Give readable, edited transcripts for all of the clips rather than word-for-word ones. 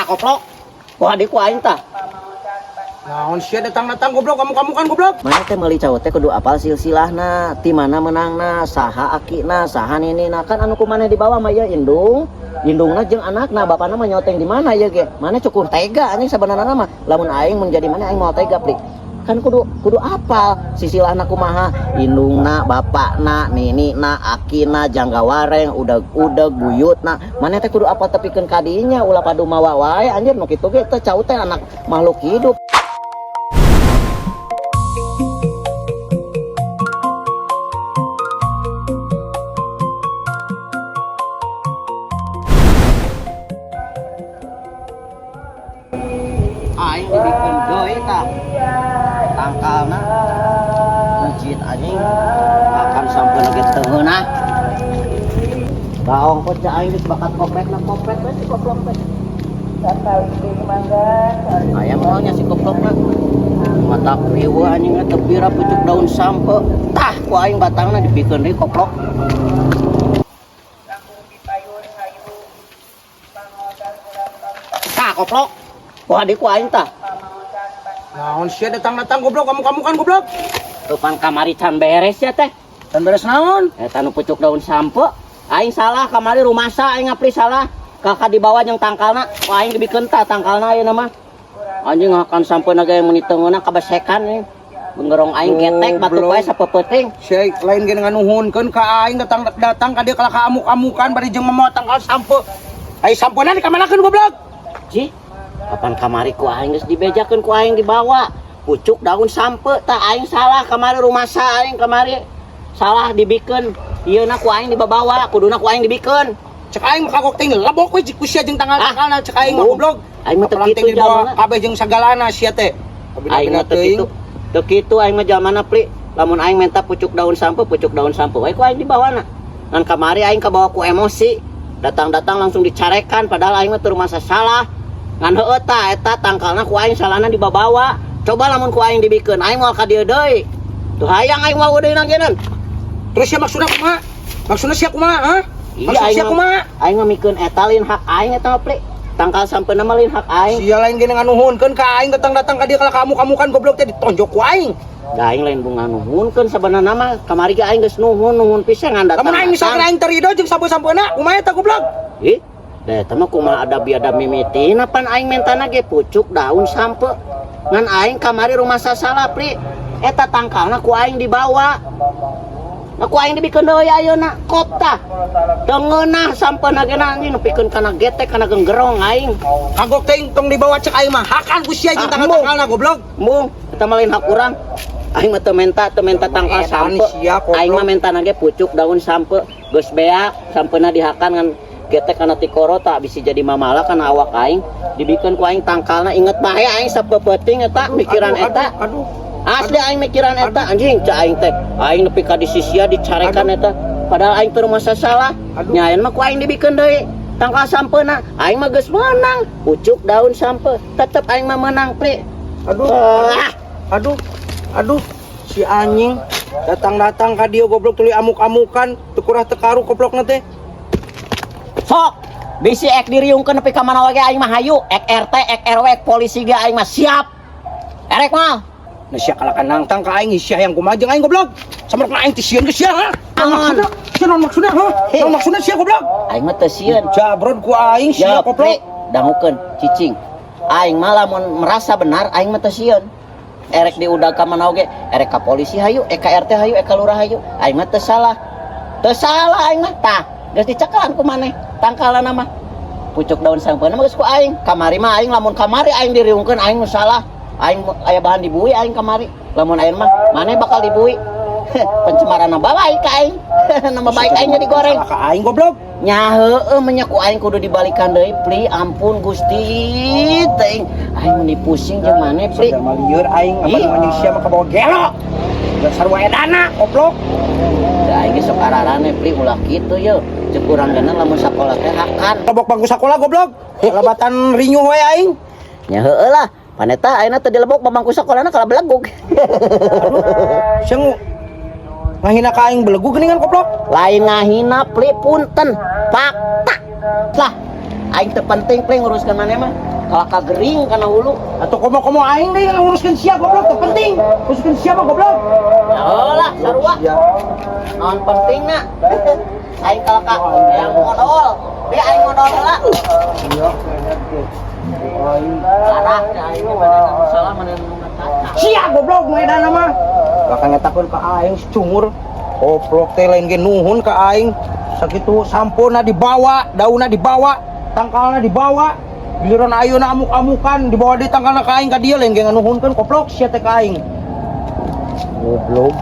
Koplok. Ku adik ku aing tah. Naon sia datang-datang goblok, kamu-kamu kan goblok. Mana teh meuli cau teh kudu apal silsilahna, ti mana menangna, saha akina, saha ninina, kan anu ku maneh dibawa mah ieu indung. Indungna jeung anakna, bapana mah nyoteng di mana ieu ge. Mana cukur tega anjing sabenerna mah. Lamun aing mun jadi mana aing moal tega, Plik. Kan kudu kudu apal silsilahna kumaha, indungna, bapakna, ninina, akina, jangga wareng, udag-udag, buyutna. Maneh teh kudu apal tepikeun ka dinya, ulah padu mawa wae anjir nu kitu ge teh cau teh anak makhluk hidup. Aing dibikeun deui tah. Tangkalna masjid anjing makan sampai lagi teu ngeunah. Baong kok cak aing geus bakat kopret na kopret we si koplok teh. Aya moalnya si koplok mah. Mata riweuh anjing teh pira pucuk daun sampe. Tah ku aing batangna dibikeun deui koplok. Tah koplok. Ku adik ku aing tah. Naon sia datang-datang goblok, kamu-kamu kan goblok. Tupan kamari can beres ya teh. Can beres naon? Eta nu pucuk daun sampe. Aing salah kamari rumasa aing ngapli salah. Kakak dibawa jeung tangkalna, ku aing dibikeun tah tangkalna ayeuna mah. Anjing ngakan sampeuna ge mun diteungeunna kabesekan euy. Bengerong aing getek batuk wae sapeupeting. Sia lain ge nganuhunkeun ka aing datang-datang ka dieu kalah ka amuk-amukan bari jeung mawa tangkal sampe. Ai sampeuna dikamanakeun goblok? Ji, kapan kamari ku aing geus dibejakeun ku aing dibawa. Pucuk daun sampe tah aing salah kamari rumasa aing kamari salah dibikeun. Ieuna ku aing dibabawa, kuduna ku aing dibikeun. Cek aing mah kagok teh lebok we ku sia jeung tangkal-tangkalna cek aing mah goblok. Aing mah teu Apalang kitu teh dibawa jalmana. kabeh jeung sagalana sia teh. Aing mah teu kitu. Teu kitu aing mah jalmana Pli. Lamun aing menta pucuk daun sampe wae ku aing dibawana. Ngan kamari aing kabawa ku emosi. Datang-datang langsung dicarekan padahal aing mah teu rumasa salah. Ngan heueuh tah eta tangkalna ku aing salahna dibabawa. Coba lamun ku aing dibikeun aing moal ka dieu deui. Tuh hayang aing wau deui nangkeun. Terus sia maksudna kumaha? Maksudna sia kumaha, ha? Iya, Maksudna aing sia mah kumaha? aing mah mikeun eta lain hak aing eta mah Pli. Tangkal sampeuna mah lain hak aing. Sia lain ge nganuhunkeun ka aing datang-datang ka dieu kalah kamu-kamu kan goblok teh ditonjok ku aing. Da aing lain bunga nuhunkeun sabenerna mah kamari ge aing geus nuhun nuhun pisan ngan datang. Lamun aing misalkan aing teu rido jeung sampe-sampeuna kumaha eta goblok? Ih, da eta mah kumaha ada biada mimitina pan aing mentana ge pucuk daun sampe. Ngan aing kamari rumah salah Pri. Eta tangkalna ku aing dibawa. Nah ku aing dibikeun deui ayeuna kop tah. Teu ngeunah sampeuna ge na anjing nepikeun kana getek kana genggerong aing. Kagok teh tong dibawa cek aing mah hakan ku sia jeung Ah, tangkal-tangkalna goblok. Mung, eta mah lain hak urang. Aing mah teu menta tangkal Edan sampe. sia, goblok. Aing mah mentana ge pucuk daun sampe. Geus beak sampeuna dihakan ngan getek kana tikoro tak bisa jadi mamala kana awak aing. Dibikeun ku aing tangkalna inget bae aing sapeupeting eta mikiran Aduh, eta. Aduh. Asli aing mikiran eta anjing cak aing teh. Aing nepi ka di sisia dicarekan eta. Padahal aing teu rumasa salah. Aduh. Nya mah ku aing dibikeun deui. Tangkal sampeuna aing mah geus meunang. Pucuk daun sampe tetep aing mah meunang, Pri. Aduh. Ah. Aduh. Aduh. Si anjing datang-datang ka dieu goblok tuluy amuk-amukan teu kurah teu karu goblokna teh. Sok bisi ek diriungkeun nepi ka mana wae aing mah hayu, ek RT, ek RW, ek polisi ge aing mah siap. Erek mah. Nah sia kalakan nangtang ka aing sia yang kumaha jeung aing goblok. Samarukna aing teh sieun ke sia ha? Naon? Maksudna? Sia naon maksudna ha? Naon maksudna sia goblok? Aing mah teu sieun. Jabrod ku aing sia Ya, goblok. Pri, dangukeun cicing. Aing mah lamun merasa benar aing mah teu sieun. Erek diudag ka mana oge, erek ka polisi hayu, ek ka RT hayu, ek ka lurah hayu. Aing mah teu salah. Teu salah aing mah tah. Geus dicekelan ku maneh tangkalana mah. Pucuk daun sampeuna mah geus ku aing. Kamari mah aing lamun kamari aing diriungkeun aing nu salah. Aing aya bahan dibui aing kamari. Lamun aing mah maneh bakal dibui. Pencemaran nama baik ka aing. Nama baik aing jadi goreng. Salah ka aing goblok. Nya heueuh menya ku aing kudu dibalikan deui Pli. Ampun Gusti teuing. Aing meuni pusing jeung maneh Pli. Sadar mah lieur aing apa Ih. anjing sia mah kabawa gelo. Dan sarua edana goblok. Da aing ge sok ararane Pli ulah kitu ye. Ceuk urang geuna lamun sakola teh hakan. Tobok bangku sakola goblok. Kalabatan rinyuh we aing. Nya heueuh lah. Paneta ayeuna teu dilebok bangku sakolana kalah belegug. Sia ngahina ka aing belegug geuningan goblok. Lain ngahina Pli punten. Fakta. Lah aing teu penting Pli nguruskeun maneh mah. Kalaka gering kana hulu. Atau komo-komo aing deui nguruskeun sia goblok teu penting. Nguruskeun sia mah goblok. Ya lah, sarua. Sia. Naon penting na? Aing kalaka yang modal. Dia aing modal heula. Iya, aing. Parah teh aing mana nu salah mana nu ngacaca. Sia goblok nu edan mah. Bakal ngetakeun ka aing si cungur. Goblok teh lain ge nuhun ka aing. Sakitu sampona dibawa, daunna dibawa, tangkalna dibawa. Giliran ayeuna amuk-amukan dibawa deui tangkalna ka aing ka dieu lain ge nganuhunkeun goblok sia teh ka aing. Goblok.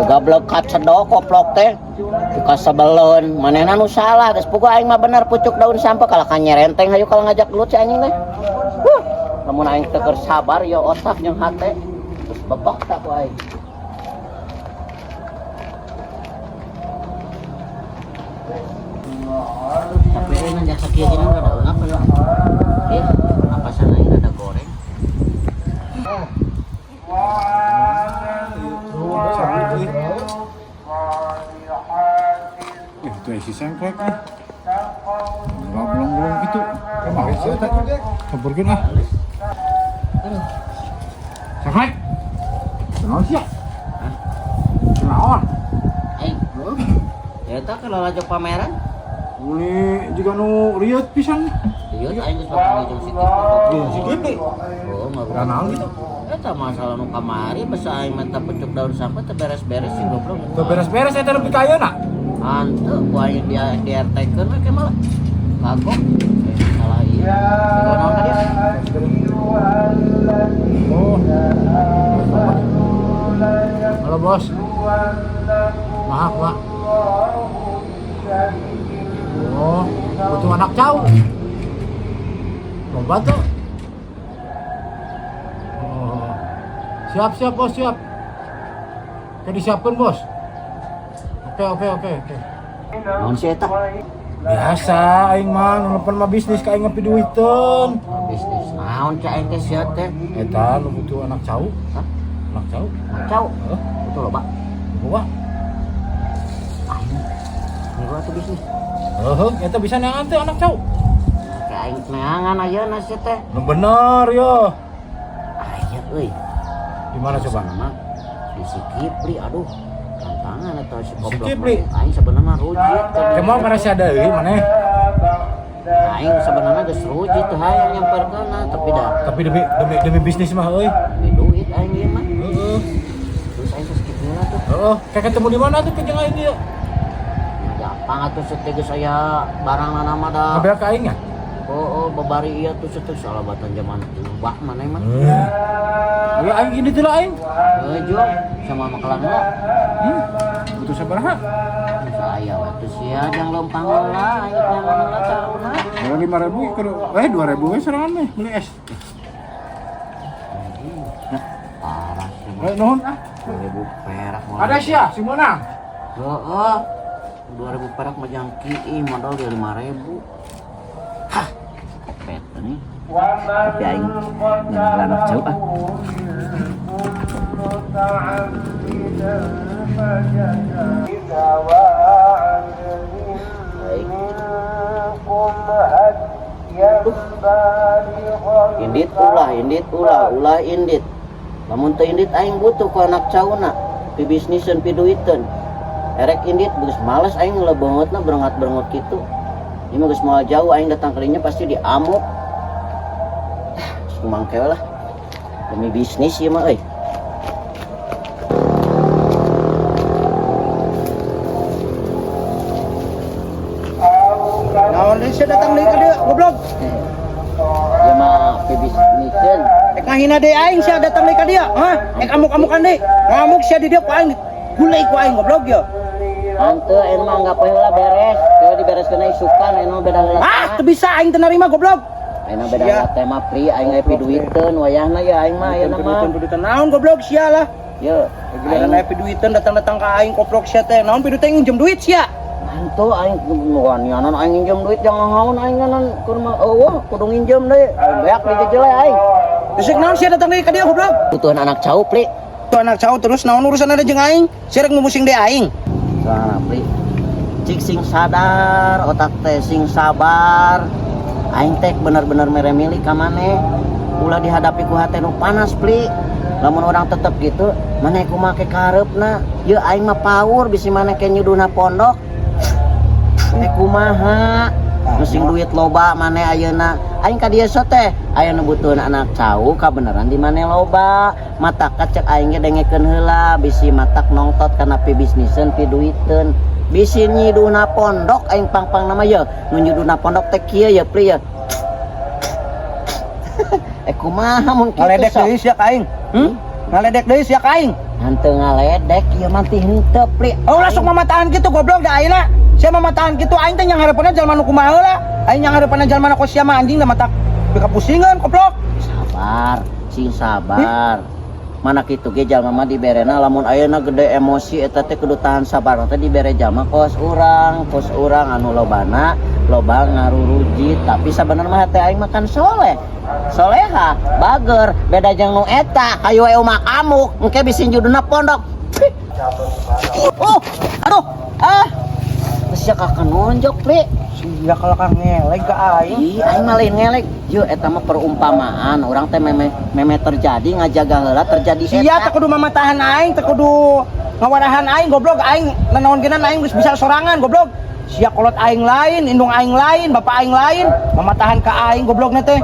Goblok kacedok koplok teh. Kasebeleun, manehna nu salah geus puguh aing mah bener pucuk daun sampeu kalah ka nyerenteng hayu kalau ngajak gelut si anjing teh. Huh. Lamun aing teu keur sabar ya otak jeung hate terus bebek tak ku aing. Tapi ini jasa kieu gini rada eungap ya. Ih, napasan aing rada goreng. Ih, itu isi sengklek nih. Nggak belum-belum gitu. Kemarin sih eta. Campurkeun ah. Sengklek. Kunaon sih ya? Kunaon? Aing. Ya eta kalau laju pameran, Uli juga nu rieut pisan. ieu aing geus papanggih jeung si Kipli. Jeung si Kipli. Oh, Udah naon gitu. Eta masalah nu kamari basa aing mata pucuk daun sampeu teu beres-beres si goblok. Teu beres-beres eta nepi ka ayeuna. Hanteu ku aing di di RT-keun we malah. Kagok. Salah ieu. Siga naon tadi? Oh. Halo bos. Maaf pak. Oh, butuh anak cau. Lomba tuh. Oh. Siap siap bos siap. Oke disiapkan bos. Oke. Naon sih eta? Biasa aing mah nu nelpon mah bisnis ka aing ngapiduiteun. Bisnis naon cai aing teh sia teh? Eta nu butuh anak cau. Hah? Anak cau. Anak cau. Hah? Betul loba. Bawa. Aing. Niru atuh bisnis. Heuh, eta bisa neangan teh anak cau. Kayak aing neangan ayeuna sia teh. Nu bener yo. Aya euy. Di mana coba? Sama di si Kipli, aduh. Tantangan atau si Si goblok. Kipli. Aing sebenarnya rujit. Cuma pada si ada euy maneh. Aing sebenarnya geus rujit teu hayang nyamperkeunna tapi dah Tapi demi demi demi bisnis mah euy. demi duit aing ieu mah. Heeh. Terus aing geus kitu heula tuh. Heeh, kayak ketemu di mana tuh ke jeung aing ieu? Ya gampang atuh seute geus aya barang mah da. Ngabel ka aing nya? Oh, babari ieu tuh seute salabatan zaman ubah maneh mah. Heeh. Aing ini tuh lah aing. Heuh, sama makalan heula. Butuh sabaraha? Saya waktu sia jang lempang heula, aing neangan heula cauna. Kalau 5.000 kudu 2.000 we sorangan meh beli es. Parah sih. Nuhun ah. 2.000 perak mah. Ada sia si meunang. Heeh. 2.000 perak mah jang kieu modal dia 5.000. Hah. Kopet nih. Tapi aing nyeunah anak jauh ah. Aing. Indit ulah, indit ulah, ulah indit. Lamun teu indit aing butuh ku anak cauna. Pi bisniseun, pi duiteun. Erek indit geus males aing lebeungeutna berengat-berengut kitu. Ieu mah geus moal jauh aing datang kalinya pasti diamuk. Mangke lah. Demi bisnis ieu mah euy. Naon deui sia datang deui ka dieu goblok. Ieu mah pi bisniseun. Ek ngahina deui aing sia datang deui ka dieu, hah? Ek amuk-amukan deui. Ngamuk sia di dieu ku aing gulai ku aing goblok ye. Hanteu aing mah anggap we heula beres. Teu dibereskeun isukan aing mah beda heula. Ah, teu bisa aing teu narima goblok. Aing mah beda heula teh mah pri aing ge piduiteun wayahna ya aing mah ayeuna mah. Piduiteun naon goblok sia lah. Ye, Giliran aya piduiteun datang-datang ka aing koplok sia teh. Naon piduiteun nginjem duit sia. Hantu aing wanianan aing nginjem duit jangan haun aing nganan keur mah eueuh kudu nginjem deui. Beak dijejele aing. Terus naon sia datang deui ka dieu goblok? Butuhan anak cau pri. Tuh anak cau terus naon urusan ada jeung aing? Sia rek ngumusing deui aing. Soalna pri. Cik sing sadar otak teh sing sabar. Aing teh bener-bener mere milik ka maneh. Ulah dihadapi ku hate nu panas, Pli. Lamun orang tetep gitu, maneh kumaha ke kahareupna? Yeuh, aing mah paur bisi maneh ke nyuduhna pondok. Eh, kumaha? Nu sing duit loba maneh ayeuna. Aing ka dieu so teh aya nu butuheun anak cau, kabeneran di maneh loba. Matak cek aing ge dengekeun heula, bisi matak nongtot kana pibisniseun, piduiteun. Bisi nyiduhna pondok aing pang-pang nama ye. Nu nyuduhna pondok teh kieu ya, Pli, ya. Eh, kumaha mun kitu Ngaledek sok? Deui sia ka aing. Hmm? Ngaledek deui sia ka aing. Henteu ngaledek ieu mah ti henteu, Pli. Oh, lah sok mamatahan kitu, goblok, da ayeuna. Sia mamatahan kitu, aing teh nyanghareupeunna jalma nu kumaha heula. Aing nyanghareupeunna jalma nu kos sia mah, anjing, da matak kapusingan, goblok. Sabar, sing sabar. Mana kitu ge jalma mah diberena lamun ayeuna gede emosi eta teh kudu tahan sabar teh, dibere jalma kos urang anu lobana loba ngarurujit, tapi sabenerna mah teh aing makan soleh. Soleha, bager, beda jeung nu eta, hayu we umak amuk, engke bisi judulna pondok. Oh, aduh, ah. Geus sia kakak nonjok, Pli. Sia kalau kang ngeleg ka aing. Ih, aing mah lain ngeleg. Yo, eta mah perumpamaan, urang teh meme meme terjadi ngajaga heula terjadi Sia eta. Teh kudu mamatahan aing, teh kudu ngawarahan aing, goblok. Aing nanaon geuna aing geus bisa sorangan, goblok. Sia kolot aing lain, indung aing lain, bapak aing lain, mamatahan ka aing goblokna teh.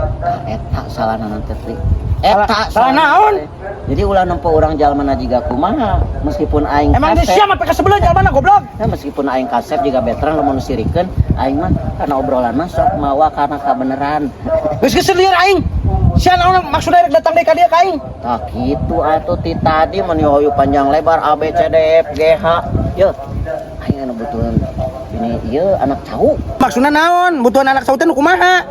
Eta salahna teh, Pli. Eta Salah naon? Teh. Jadi ulah nempo urang jalma jiga kumaha, meskipun aing Emang di kasep. sia mah sebelah jalmana, goblok. Ya, meskipun aing kasep juga veteran, lamun sirikeun aing mah karena obrolan mah sok mawa karena kabeneran. Geus geus lieur aing. Sia naon maksudna rek datang deui ka dieu ka aing? Tah kitu atuh, ti tadi mun hoyu panjang lebar A B C D E F G H. Yo, aing anu butuheun ini ieu anak cau. Maksudna naon? Butuhan anak cau teh nu kumaha?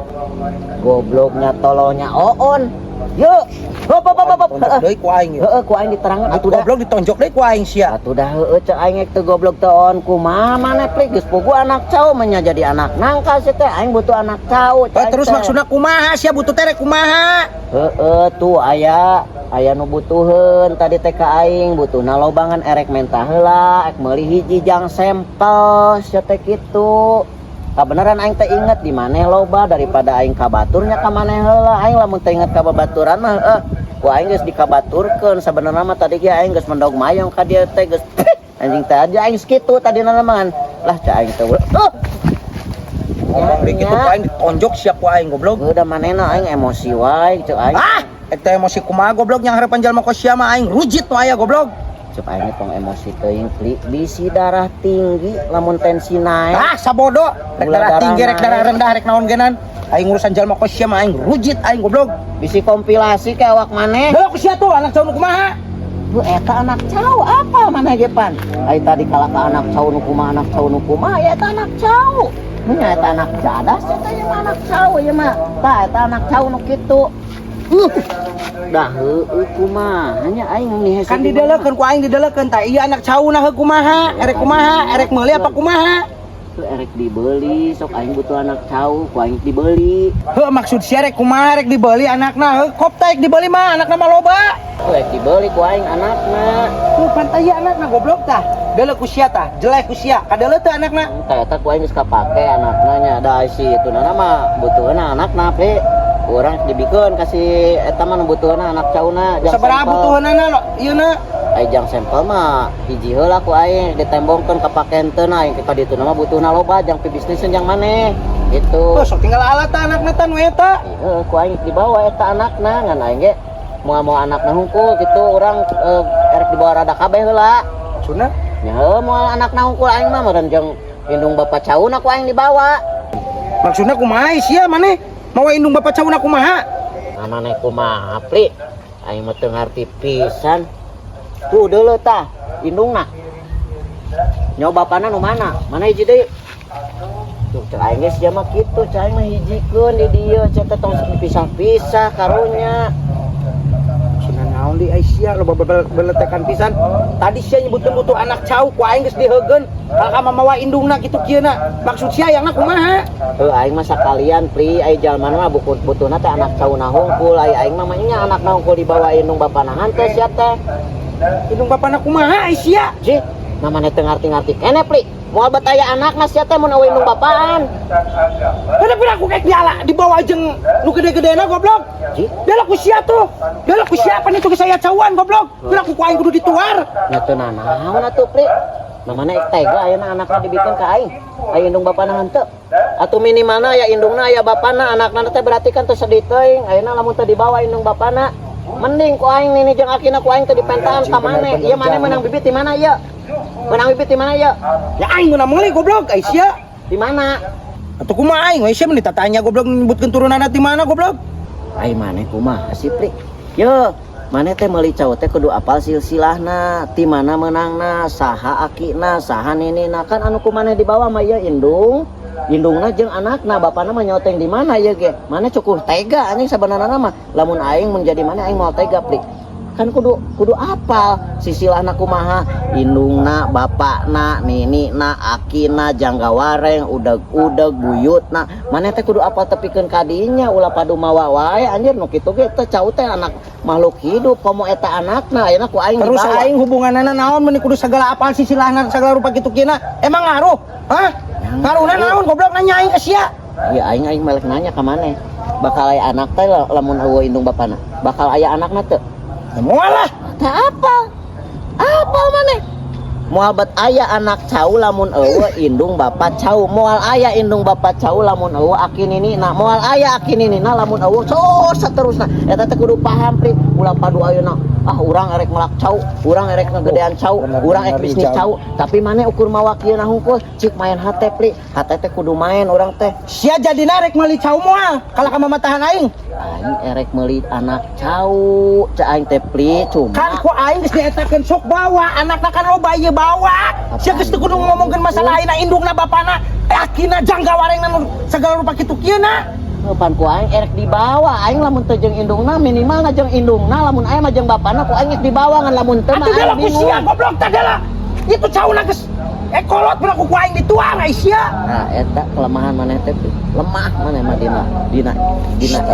Gobloknya tololnya oon. Yuk, hop hop hop hop. Tonjok deui ku aing ya. Heeh, ku aing diterangkan atuh dah. Goblok, ditonjok deui ku aing sia. Atuh dah, heueuh, cek aing teu goblok teu on, kumaha maneh, Pli, geus puguh anak cau mah nya jadi anak nangka sih teh, aing butuh anak cau cek Oh, aing terus teh. Maksudna kumaha sia butuh teh rek kumaha? Heeh, tuh aya aya nu butuheun tadi teh ka aing, butuhna lobangan, erek menta heula, ek meuli hiji jang sampel sia teh kitu. Kabeneran aing teh inget di maneh loba, daripada aing ka baturnya ka maneh heula. Aing lamun teh inget ka babaturan mah heueuh ku aing geus dikabaturkeun. Sabenerna mah tadi ge aing geus mendog mayong ka dieu teh, geus anjing teh aja aing sakitu tadi mah lah cek aing teh. Oh. Ngomong dikit tuh ku aing ditonjok sia ku aing, goblok. Udah manehna aing emosi wae cek aing. Ah, eta emosi kumaha, goblok? Yang harapan jalma kos sia mah aing rujit nu aya, goblok. Cek aing tong emosi teuing, Pli, bisi darah tinggi lamun tensi naik. Ah, sabodo. Rek Gula darah darah tinggi, rek darah naik. Rendah, rek naon genan. Aing urusan jalma kos sia mah aing rujit aing, goblok. Bisi kompilasi ke awak maneh. Delok sia tuh anak cau nu kumaha? Bu, eta anak cau apa maneh ge pan? Ai tadi kalah ka anak cau nu kumaha, anak cau nu kumaha, ya eta anak cau. Nya eta anak jadas eta ieu mah anak cau ieu mah. Tah, eta anak cau nu kitu. Dah heueuh, kumaha nya aing nih hese Kan di mana? didelekeun ku aing, didelekeun tah ieu anak cauna heuh kumaha? Erek kumaha? Erek meuli apa kumaha? Tuh erek dibeli, sok aing butuh anak cau, ku aing dibeli. Heuh, maksud sia rek kumaha rek dibeli anakna? Heuh, kop teh rek dibeli mah anakna mah loba. Tuh erek dibeli ku aing anakna. Tuh pantai ieu anakna, goblok, tah. Deuleu ku sia tah, jelek ku sia. Kadeuleu teu anakna? Tah eta ku aing geus kapake anakna nya, da si itu nana mah butuheuna anakna, Pri. Urang dibikeun kasih eta mah nu butuheuna anak cauna jang Sabaraha sampel. Butuheunana lo ieu na? Ai jang sampel mah hiji heula ku aing ditembongkeun kapake henteu na, aing ka ditu mah butuhna loba jang pibisniseun jang maneh gitu. Oh, sok tinggal alat tah anakna tah nu eta. Heeh, ku aing dibawa eta anakna, ngan aing ge moal mau anakna hungkul gitu, urang erek dibawa rada kabeh heula. Maksudna? Nya heuh, moal anakna hungkul aing mah meureun jeung indung bapak cauna ku aing dibawa. Maksudna kumaha sia maneh? Mawa indung bapak cauna kumaha? Nah, maneh kumaha, Pli? Aing mah teu ngarti pisan. Tuh deuleu tah, indungna. Nyawa bapana nu mana? Mana hiji deui? Tuh cek aing geus sia mah kitu, cek aing mah hijikeun di dieu, cek teh tong dipisah-pisah karunya. Maksudna naon di ai sia loba beletekan pisan. Tadi sia nyebutkeun butuh anak cau, ku aing geus diheugeun. Kalau ka mawa indungna kitu kieu na. Maksud sia yangna kumaha? Heuh, aing mah sakalian, Pli, ai jalma mah buku butuhna teh anak cauna hungkul, ai aing mah nya anakna hungkul dibawa indung bapana henteu sia teh. Indung bapana kumaha ai sia? Ji, namanya teu ngarti-ngarti keneh, Pli. Moal bet aya anakna sia teh mun euweuh indung bapaan. Ada pira aku kayak diala dibawa jeung nu gede-gedena, goblok. Ji? Diala ku sia tuh. Diala ku siapa nih tuh saya cauan, goblok. Pira ku aing kudu dituar. Nya teu nanaon atuh, Pri. Namanya tega ayeuna anakna dibikeun ka aing. Aya indung bapana henteu. Atuh minimalna aya indungna, aya bapana, anakna teh berarti kan teu sedih teuing. Ayeuna lamun teu dibawa indung bapana, mending ku aing nini jeung akina ku aing teu dipentaan ka maneh. Ieu maneh menang bibit di mana ieu? Menang bibit di mana ieu? Ya aing meunang meuli, goblok, ai sia. Di mana? Atuh kumaha aing we sia mun ditatanya, goblok, nyebutkeun turunanna di mana, goblok. Ai maneh kumaha sih, Pri? Yo, maneh teh meuli cau teh kudu apal silsilahna, ti mana meunangna, saha akina, saha ninina, kan anu ku maneh dibawa mah ieu indung, indungna jeung anakna, bapana mah nyoteng di mana ieu ge. Maneh cukup tega anjing sabenerna mah. Lamun aing mun jadi maneh aing moal tega, Pri. Kan kudu kudu apal silsilahna kumaha, indungna, bapakna, ninina, akina, jangga wareng, udeg-udeg, buyutna. Maneh teh kudu apal tepikeun ka dinya, ulah padu mawa wae anjir nu kitu ge teh cau teh anak makhluk hidup komo eta anakna ayeuna ku aing Terus dibawa. Aing hubunganana naon mun kudu segala apal silsilahna segala rupa kitu kina? Emang ngaruh? Hah? Ngaruhna naon, goblok, nanya aing ka sia? Iya, aing aing melek nanya ka maneh. Bakal aya anak teh lamun euweuh indung bapana. Bakal aya anakna teu? Ya moal lah. Teh apal. Apal maneh. Moal bet aya anak cau lamun euweuh indung bapa cau. Moal aya indung bapa cau lamun euweuh aki ninina. Moal aya aki ninina lamun euweuh so saterusna. Eta teh kudu paham, Pri. Ulah padu ayeuna. Ah, urang erek melak cau, urang erek ngegedean cau, Bener, urang erek bener, bisnis Ijam. cau. Tapi maneh ukur mawa kieu hungkul, cik main hate, Pri. Hate teh kudu main urang teh. Sia jadi narek meuli cau moal kalah ka mamatahan aing? Aing erek meuli anak cau, cek aing teh, Pri, cuma Kan ku aing geus dietakeun sok bawa anakna kan loba ieu bawa. Sia geus teu kudu ngomongkeun masalah ayeuna indungna bapana, akina jangga warengna nu segala rupa kitu kieu na. Pan ku aing erek dibawa, aing lamun teu jeung indungna minimal na jeung indungna, lamun aya mah jeung bapana ku aing erek dibawa, ngan lamun teu mah Atuh aing ku sia bingung. Goblok teh dela. Itu cauna geus ekolot pernah ku aing dituang ai sia. Nah, eta kelemahan maneh teh, Pri. Lemah maneh mah dina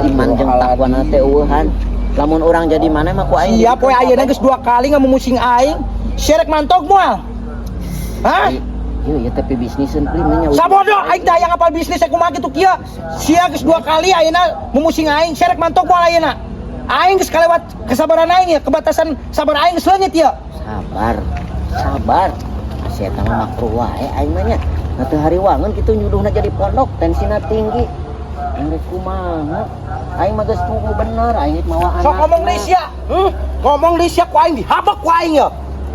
iman jeung takwana teh eueuhan. Lamun urang jadi maneh mah ku aing Siap poe jadikeun ayeuna kabeh. Geus dua kali ngamumusing aing. Sia rek mantog moal? Hah? Ieu ya tapi bisniseun, Pri, nya. Sabodo aing teh hayang apal bisnis kumaha kitu kieu. Sia geus dua kali ayeuna mumusing aing, sia rek mantog moal ayeuna? Aing geus kalewat kesabaran aing ya, kebatasan sabar aing geus leungit ya. Sabar. Sabar. Sia eta mah makruh wae aing mah nya. Nah, teu hariwangeun kitu nyuduhna jadi pondok, tensina tinggi. Aing rek kumaha? Aing mah geus tunggu bener, aing rek mawa anak. Sok ngomong deui sia. Hmm? Ngomong deui sia ku aing dihabek ku aing ya.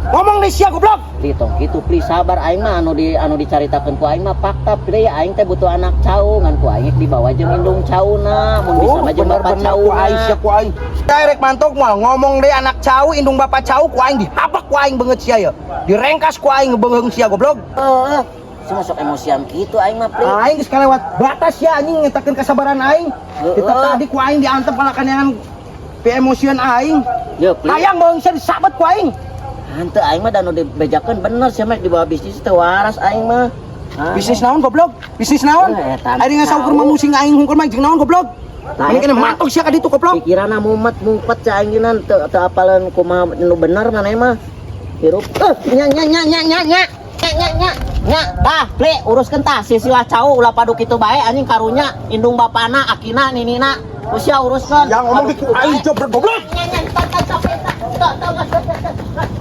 Ngomong deui sia, goblok. Pri, tong kitu, Pri, sabar, aing mah anu dicaritakeun ku aing mah fakta, Pri. Aing teh butuh anak cau ngan ku aing dibawa jeung indung cauna, mun bisa mah jeung bapak Oh, bener-bener ku aing cauna. Sia ku aing. Sia rek mantog moal? Ngomong deui anak cau, indung bapak cau ku aing dihabek ku aing beungeut sia ya. Direngkas ku aing beungeung sia, goblok. Heeh. Si masuk emosian kitu aing mah, Pri. Aing geus kalewat batas ya anjing ngetakeun kesabaran aing. Heeh. Kita tadi ku aing diantep malah kaneangan pi emosian aing. Ye, Pri. Hayang beung sia disabet ku aing. Henteu, aing mah da nu dibejakeun bener sia mah dibawa bisnis teh waras aing mah. Ah. Bisnis naon, goblok? Bisnis naon? Eh, eta Aing ngasaukur tahu. mamusing aing hungkul mah jeung naon, goblok? Nah, Ini kena eta. matok sia ka ditu, goblok. Pikiranna mumet mumpet cah aing geunan teu teu apalan kumaha nu bener maneh mah. Hirup. Eh, nya nya nya nya nya nya. Nya nya nya. Nya, tah, Pli, uruskeun tah silsilah cau ulah padu kitu bae anjing karunya indung bapana, akina, ninina. Usia uruskeun. Yang ngomong Padu di kitu bae. Aing jobret, goblok. Nya nya, tah tah tah tah tah tah tah.